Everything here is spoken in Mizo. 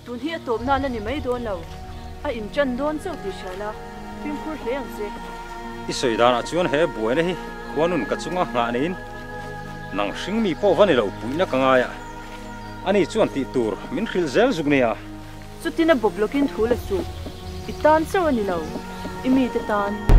Tun hi a tawpna a la ni mai dawn lo. A inṭan dawn chauh tih hria la, fimkhur hle ang che. I sawi danah chuan he buaina hi khuanun ka chunga nghah niin nang hring mi pawh va ni lo puihna ka ngai a, ani chuan tih tur min hrilh zel zuk nia. Chutin a bawp lawkin thu la suh, i tan chauh a ni lo, i mite tan.